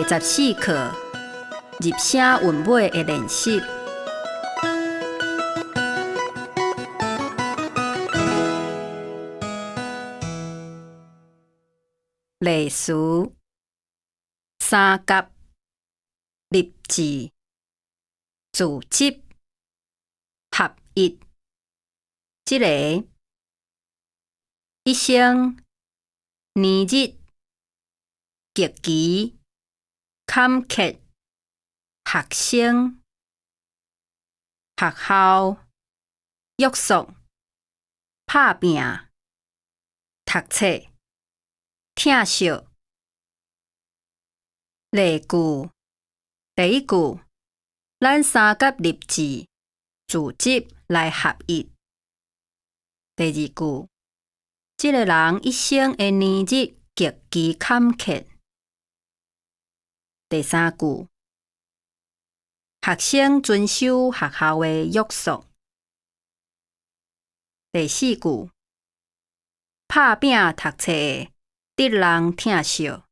14課入聲韻尾的練習。例詞：三甲、立志、組織、合一、這个、一生、年日、極其、坎坷、學生、學校、約束、拍拚、讀冊、疼惜。例句，第一句，咱三甲立志，組織來合一。第二句，這个人一生的年日極其坎坷。第三句，學生遵守學校的約束。第四句，拍拚讀冊會得人疼惜。